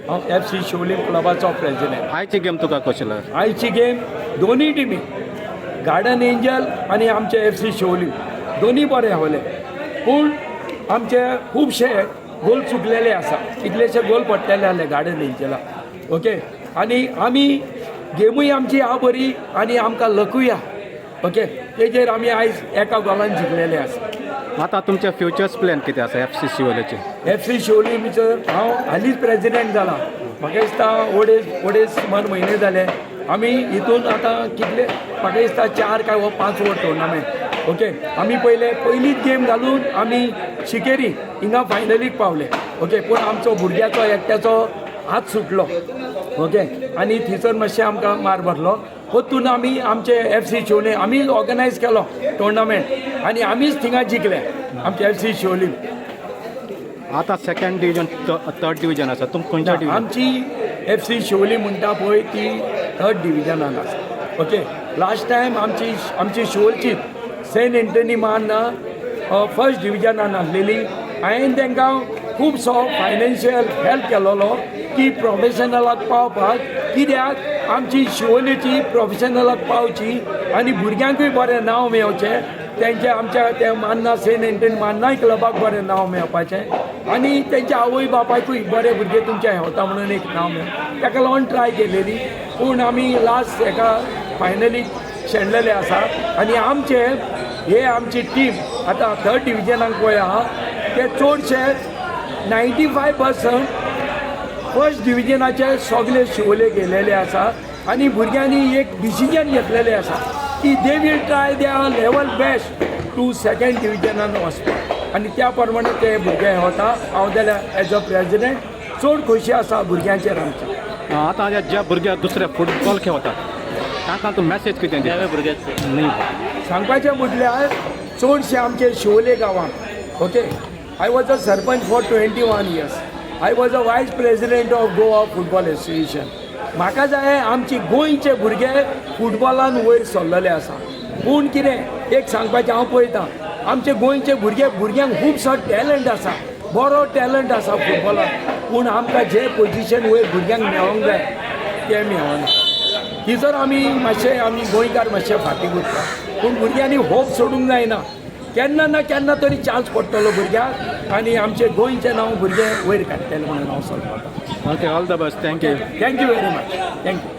हांव F C Siolim क्लबाचो president. आयची game तुका कशी लागली? आयची गेम दोनूय टिमी, गार्डन एंजल आनी आमचे एफ सी शिवोली, दोनूय बरे आहले, पूण आमचे खुबशे गोल चुकलेले आसा. कितलेशे गोल पडटेले आहले गार्डन एंजलाक. ओके, आनी आमी गेमूय आमची आहा बरी आनी आमकां लकूय आहा. ओके, तेजेर आमी आयज एका गोलान जिखलेले आसा. आतां तुमचे फ्युचर्स प्लॅन कितें आसा एफ सी शिवोलेचे? एफ सी शिवोली भितर हांव हालींच प्रेजिडेंट जाला. म्हाका दिसता अडेज सुमार म्हयने जाले. आमी हितून आतां कितले, म्हाका दिसता 4 काय हो 5 वो टुर्नामेंट. ओके, आमी पयले पयलीच गेम घालून आमी शिकेरी हिंगा फायनलीक पावले. ओके, पूण आमचो भुरग्याचो एकट्याचो हात सुटलो. ओके, आनी थंयसर मातशें आमकां मार भरलो. परतून आमी आमचे एफ सी शिवोली आमी ऑर्गनायज केलो टुर्नामेंट आनी आमीच थिंगा जिखले, आमचे एफ सी शिवोली. आतां सेकंड डिविजन, थर्ड डिविजन आसा, तुम खंयच्या डिविजन? आमची एफ सी शिवोली म्हणटा पळय ती थर्ड डिविजनान आसा. ओके, लास्ट टायम आमची आमची शिवोलची सेंट एंटनी मान्ना फर्स्ट डिविजनान आसलेली. हांवें तांकां खुबसो फायनान्शियल हेल्प केलोलो की प्रोफेशनलाक पावपाक, कित्याक आमची शिवोलेची प्रोफेशनलाक पावची आनी भुरग्यांकूय बरें नांव मेळचें तेंचे. आमच्या त्या मान्ना, सेंट एंटनी मान्नाय क्लबाक बरें नांव मेळपाचें आनी तेंच्या आवय बापायकूय बरे भुरगे तुमच्या हेवता म्हणून एक नांव मेळ, ताका लागून ट्राय केलेली. पूण आमी लास्ट हेका फायनली शेणलेले आसा. आनी आमचे हे आमची टीम आतां थर्ड डिविजनाक पळय आहा ते चडशे 95% फर्स्ट डिविजनाचे सगळे शिवोले गेलेले आसा. आनी भुरग्यांनी एक डिसिजन घेतलेलें आसा की they will try their level best to second डिविजनान वचपाक आनी त्या प्रमाणे ते भुरगे वता. हांव जाल्यार एज अ प्रेजिडेंट चड खोशी आसा भुरग्यांचेर आमच्या. आतां ज्या भुरग्याक दुसरे फुटबॉल खेळतात तांकां तूं मॅसेज कितें दिता? न्ही. सांगपाचें म्हटल्यार चडशे आमचे शिवोले गांवांत, okay, I was a sarpanch for 21 years, I was a vice president of Goa Football Association. म्हाका जाय आमची गोंयचे भुरगे फुटबॉलान वयर सरलेले आसा. पूण कितें एक सांगपाचें, हांव पळयतां आमचे गोंयचे भुरगे, भुरग्यांक खुबसो टॅलंट आसा, बरो टॅलंट आसा फुटबॉलान, पूण आमकां जे पोजिशन वयर भुरग्यांक मेळोंक जाय तें मेळना. थंयसर आमी मातशे, आमी गोंयकार मातशे फाटीं उरता. पूण भुरग्यांनी होप सोडूंक जायना. केन्ना ना केन्ना तरी चान्स पडटलो भुरग्याक आनी आमचे गोंयचें नांव भुरगे वयर काडटले म्हणून हांव सोदता. Okay, all the best, thank you. Thank you very much, thank you.